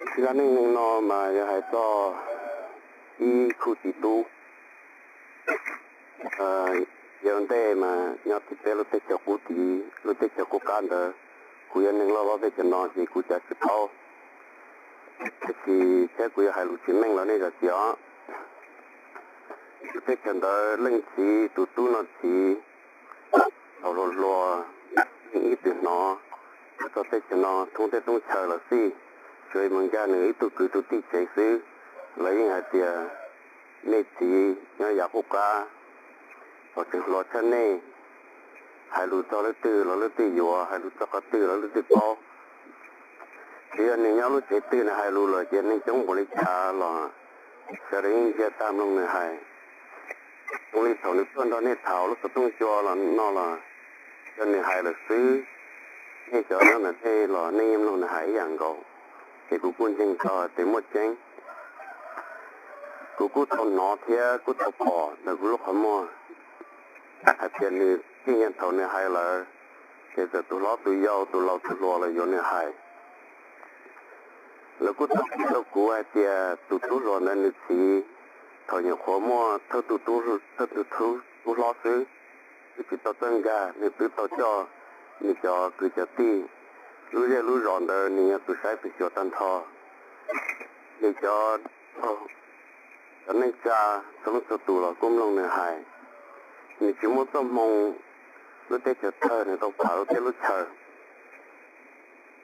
Zaj neej neeg no mas yog hais txog ib khub txiv tub, yog ntej mas nyob tim peb lub teb chaws qub tid, lub teb chaws qub qab ntawd. Kuv yog neeg loj loj teb chaws no ces kuv cav tsis paub, tab sis thiab kuv yuav hais lus tsis meej los nej zam txim os. Lub teb chaws ntawd leej txiv tus tub no txiv thaum hluas hluas yeej ib txwm hnov txog teb chaws no thoob teb thoob chaw los xij, tsuas mus nkag nws ib tug kwv tug tij tsev xwb, lawv yeej hais tias nej txiv nyob yav qub qab, thaum tseem hluas tshaj nej, hais lus txog leej twg los leej twg yuav, hais lus txog qhov twg los leej twg paub. Tsis yog nws nyob lub tsev twg nws hais lus lawm ces neeg coob npaum li cas los sawv daws yeej ntsia tag mloog nws hais. Zoo li thaum nws tuaj nrog nej tham lub xov tooj cua los no los yog nws hais lawm xwb. Nej cov nyob ntawm nej los nej yeej mloog nws hais ib yam nkaus, ces kuv kuj ntseeg tau hais tias muaj tseeb. Kuv kuj tau hnov thiab kuj tau pom ntawm kuv lub qhov muag hais tias nws txij nkawm thaum nws hais lawm, ces txawm tus hlob tus yau tus laus tus hluas los yuav nws hais. Lawv kuj tau piav rau kuv hais tias tus tub hluas ntawd nws txiv thaum nyuam qhuav muaj thawj tus tub, thawj tus tub hlob xwb, twb tsis tau txawj nkag, nws twb tau coj nws cov kwv cov tij lub zej lub zos ntawd nws yog tus saib tus xyuas tag nrho. Nws cov, cov neej tsa txhua leej txhua tus los kuj mloog nws hais. Nws tsis muaj txoj hmoo lub teb chaws thawj nws tau pam lub teb lub chaw.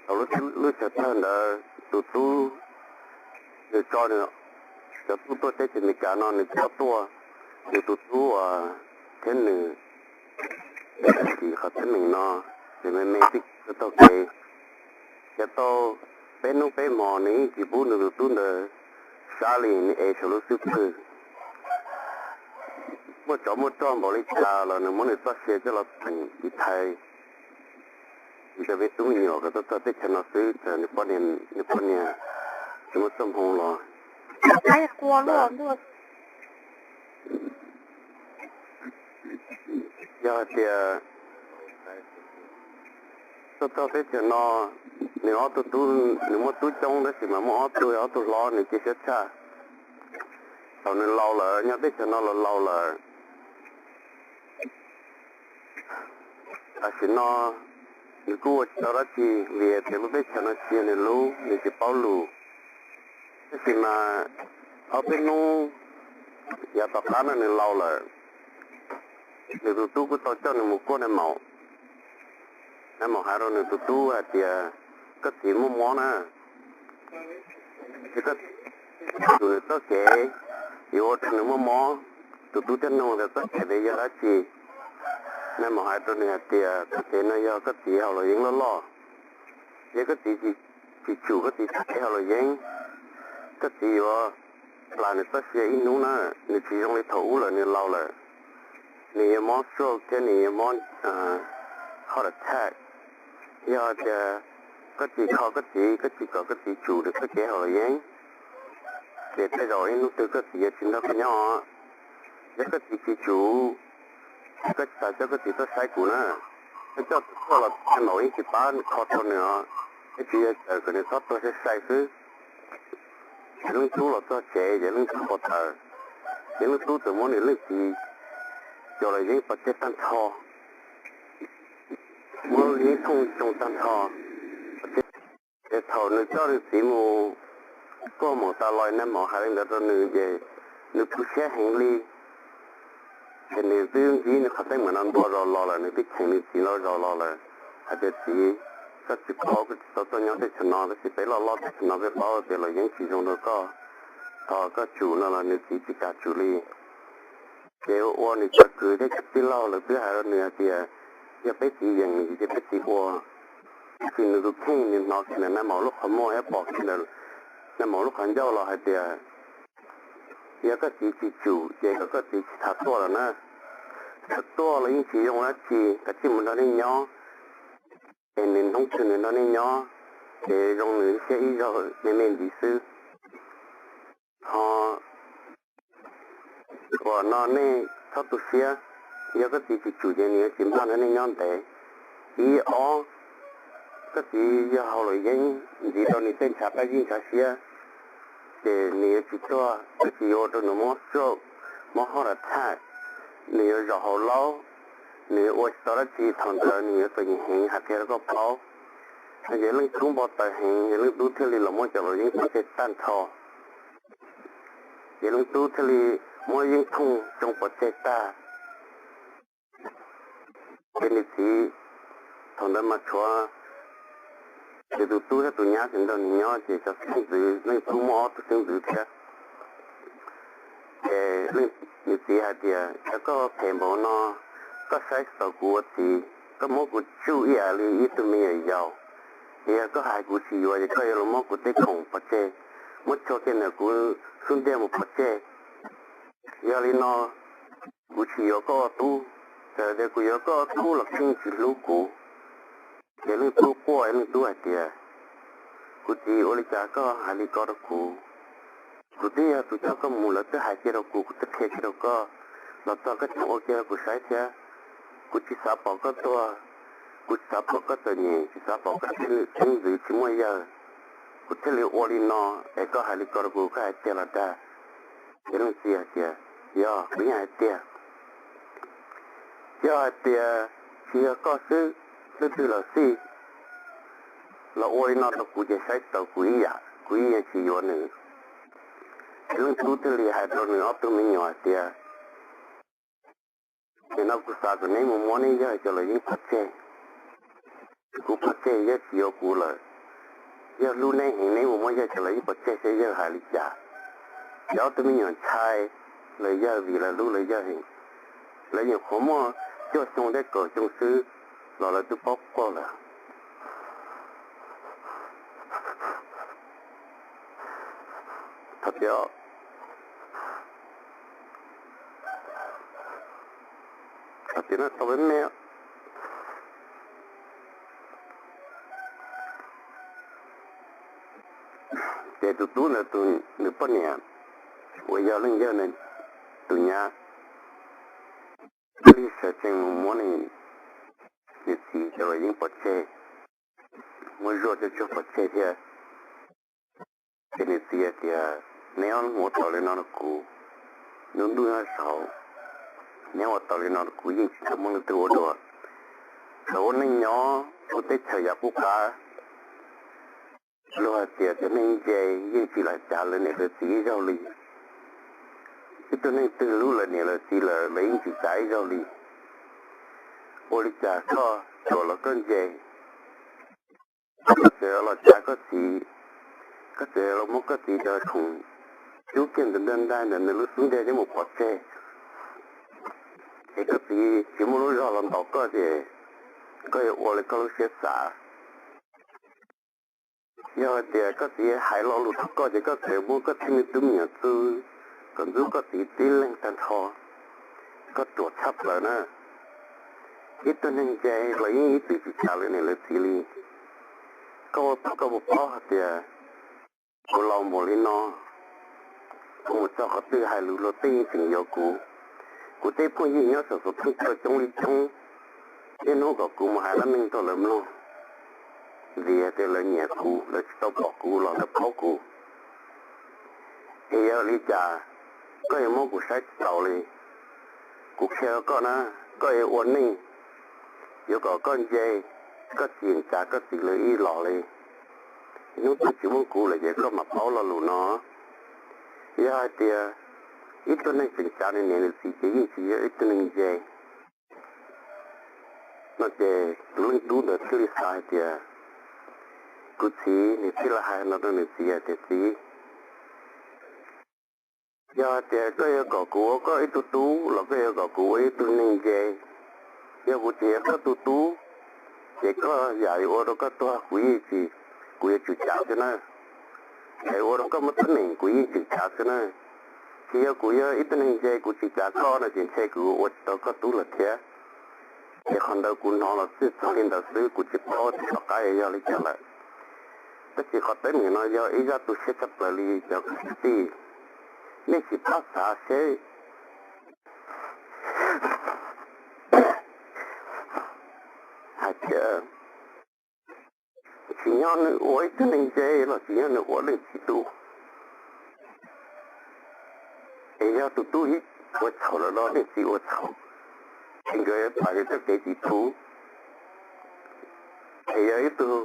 Thaum lub teb lub chaws thawj ntawd tus tub, nws tso nws cov tub tuaj teb chaws Amelikas no nws coj tuaj, nws tus tub uas thiab nws tsis qhov teeb meem no, ces me me twb taug kev. Ces tau peb hnub peb hmo nws yeej tsis pub nws tus tub ntawd sab li, nws ev saum lub xub pwg. Muaj tsov muaj rog npaum li cas los nws muab nws txoj sia coj los teem tiv thaiv. Nws cov me tub me nyuam kom tuaj txog teb chaws no xwb, nws poj niam, nws poj niam tsis muaj txoj hmoo los. Yog hais tias tuaj txog teb chaws no, nws ob tug tub, nws muaj tub coob tab sis mas muaj ob tug, ob tug hlob nws cia siab tshaj. Thaum nws laus lawm, nyob teb chaws no los laus lawm, tam sim no nws kuj ua tsis tau dab tsi, vim tias lub teb chaws no tsis yog nws lub, nws tsis paub lus. Tab sis mas ob peb hnub yav tom qab no nws laus lawm, nws tus tub kuj tau coj nws mus kuaj nais maum. Nais maum hais rau nws tus tub hais tias, koj txiv muaj mob na, es koj tsum nws txoj kev yuav ua rau nws muaj mob. Tus tub thiaj nug tias txoj kev ntawd yog dab tsi. Nais maum hais rau nws hais tias txoj kev no yog koj txiv haus luam yeeb loj loj. Yog koj txiv tsis tsum koj txiv txoj kev haus luam yeeb, koj txiv yuav plam nws txoj sia ib hnub na. Nws tsis zoo li thaum ub lawm, nws laus lawm, nws yuav mob stroke thiab nws yuav mob heart attack. Yog tias koj tsis kho koj txiv, koj tsis kom koj txiv tsum nws txoj kev haus luam yeeb, ces tej zaum ib hnub twg koj txiv yuav tsis nrog koj nyob. Yog koj txiv tsis tsum, koj tsis tas coj koj txiv tuaj saib kuv na. Koj coj tus tuaj los nais maum yeej tsis pab kho tau nws os, peb tsuas yog caw kom nws txhob tuag sai sai xwb. Ces leej tub los txog tsev ces leej tub pom tawm, ces leej tub txawm muab nws leej txiv cov luam yeeb pov tseg tag nrho, muab yeeb thooj tsoo tag nrho. Ces thaum nws coj nws txiv mus kuaj maum tas los, nais maum hais li ntawd rau nws ces nws tu siab heev li. Ces nws twb ntsib nws qhov teeb meem no ntua zog los lawm, nws twb cheem nws txiv ntua zog los lawm, hais tias txiv, koj tsis paub, koj tsis tau tuaj nyob teb chaws no, tab sis peb loj loj teb chaws no peb paub tias luam yeeb tsis zoo rau koj, thov koj tsum no los nws txiv tsis kam tsum li. Ces ua nws cov kwv thiab cov tij laug lawv twb hais rau nws hais tias yog peb txiv yeem nws ces peb txiv ua. Tab sis nws tus kheej nws hnov kiag ntawm nais maum lub qhov muag thiab pom kiag ntawm nais maum lub qhov ncauj los hais tias yog koj txiv tsis tsum ces kom koj txiv tsis tham tuaj lawm na. Tham tuaj los yeej tsis zoo dab tsi, kav tsij mus nrog nej nyob, es nws hnub twg nws nrog nej nyob ces zoo nws siab ib zaug me me ntxiv xwb. Ho uas no nej txhob tu siab, yog koj txiv tsis tsum ces nws yuav tsis npaj nrog nej nyob ntev. Ib ob, Koj txiv yog haus luam yeeb ntxiv rau nws tej ntshav qab zib ntshav siab, ces nws yuav tsis tuag, koj txiv yuav ua rau nws mob stroke, mob heart attack, nws yuav zom hauv laub, nws yuav ua tsis tau dab tsi, thaum ntawd nws yuav txom nyem heev hais tias rau koj paub. No ces leej tub npau taws heev, leej tub thiaj li los muab cov luam yeeb pov tseg tag nrho. Ces leej tub thiaj li muab yeeb thooj tsoo pov tseg tag. Ces nws txiv, thaum ntawd mas tshuav nws tus tub thiab tus nyab tseem nrog nws nyob, ces cov xeeb ntxwv, leej tub muaj ob tug xeeb ntxwv thiab. Ces nws txiv hais tias, Cas koj phem npaum no, koj saib tsis taus kuv ua txiv, koj muab kuv tsuj ib yam li ib tug me nyuam yaus. Ces yog koj hais kuv tsis yuav ces koj yuav los muab kuv tej khoom pov tseg, muab tshuaj kiag ntawm kuv xub ntiag mus pov tseg. Yog li no kuv tsis yuav koj ua tub, txawm tias kuv yuav koj ua tub los koj yeej tsis hlub kuv. Ces leej tub quaj, leej tub hais tias, Kuv txiv, ua li cas koj hais li ko rau kuv? Kuv twb yog tus coj koj mus, lawv twb hais kiag rau kuv, kuv twb qhia kiag rau koj, los txog koj tseem ua kiag rau kuv saib thiab. Kuv tsis xav pom koj tuag, kuv tsis xav pom koj txom nyem, tsis xav pom koj tej xeeb ntxwv tsis muaj yawg. Kuv thiaj li ua li no, es koj hais li ko rau kuv, koj hais tiag los dag? Ces leej txiv hais tias, Yog, kuv yeej hais tiag. Yog hais tias tsis yog koj xwb, leej twg los xij, los ua li no rau kuv ces saib tsis taus kuv ib yam, kuv yeej tsis yuav nws. Ces leej tub thiaj li hais rau nws ob tug me nyuam hais tias, Nim no kuv xav kom neb mus muab neb yawg cov luam yeeb pov tseg. Kuv pov tseg yawg tsis yuav kuv lawm. Yawg hlub neb heev, neb mus muab yawg cov luam yeeb pov tseg seb yawg hais li cas. Ces ob tug me nyuam ntshai lawv yawg vim lawv hlub lawv yawg heev. Lawv nyuam qhuav muaj cuaj xyoo thiab kaum xyoo xwb los lawv twb paub quaj lawm. Thaum tias, thaum tias no tau me me, ces tus tub ntawd tus, nws poj niam uas yog leej yawg ntawd tus nyab thiaj li sawv tsees mus muab nws, nws txiv cov luam yeeb pov tseg, muab zuaj coj tsuag pov tseg thiab. Ces nws txiv hais tias, Neb ua tau li no rau kuv, lub ntuj nyob saud, neb ua tau li no rau kuv yeej tsis tau muaj leej twg ua dua. Thaum ua neej nyob lub teb chaws yam qub qab, luag hais tias cov neeg ntse yeej tsis lam cav lawv niam lawv txiv ib zaug li. Ib tug neeg twg hlub lawv niam lawv txiv lawm, lawv yeej tsis cav ib zaug li. Ua li cas koj ruam los koj ntse, koj txawm los cav koj txiv, koj txawm los muab koj txiv cov khoom cub kiag ntawm ntaj ntaig ntawm nws lub xub ntiag coj mus pov tseg, es koj txiv tsis muaj lub zog los ntaus koj ces koj yuav ua li koj lub siab xav. Yog hais tias koj txiv hais lo lus rau koj ces koj txawm muab koj tej me tub me nyuam txub kom ntxub koj txiv tib leeg tag nrho, koj ruam tshaj plaws na. Ib tug neeg ntse los yeej ib txwm tsis cav lawv niam lawv txiv li. Koj ua tau koj puas paub hais tias kuv laus npaum li no, kuv mus txog qhov twg hais lus luag tej yeej tseem yuav kuv. Kuv tej phooj ywg nyob saum xov tooj coob li coob, niaj hnub kom kuv mus hais dab neeg rau lawv mloog, vim tias lawv nyiam kuv, lawv tsis tau pom kuv los lawv paub kuv. Es yog li cas koj yuav muab kuv saib tsis taus li? Kuv qhia rau koj na, koj yuav ua neej, yuav kom koj ntse, koj tsis cav koj txiv lawv ib los li. Hnub twg tsis muaj kuv lawm ces koj mam paub lo lus no. Yog hais tias ib tug neeg tseem cav nws niam nws txiv ces yeej tsis yog ib tug neeg ntse. No ces tus leej tub ntawd thiaj li xav hais tias, kuv txiv, nws thiaj li hais no rau nws txiv hais tias, Txiv, yog hais tias koj yuav kom kuv ua koj ib tug tub los koj yuav kom kuv ua ib tug neeg ntse, yog kuv tseem yog koj tus tub, ces koj yam yuav ua rau koj tuag kuv yeej tsis, kuv yuav tsum cav xwb na. Yam yuav ua rau koj muaj teeb meem kuv yeej tsum cav xwb na. Tsis yog kuv yog ib tug neeg ntse kuv tsis cav koj no ces ntshe kuv ua tsis tau koj tub lawm thiab. Ces qhov ntawd kuv hnov los txij txog li ntawd xwb, kuv tsis paub tias tom qab yuav yog li cas lawm. Tab sis qhov teeb meem no yog ib zaj tu siab tshaj plaws li cov kwv tij. Nej sim pab xav seb hais tias Yog nws ua ib tug neeg ntse los sis yog nws ua leej txiv tub, es yog tus tub ua txhaum los leej txiv ua txhaum, ces nkawd pab nkawd txoj kev txiv tub. Es yog ib tug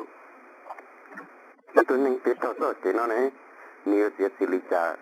neeg twg raug txoj kev no ne, nws yuav txiav txim li cas?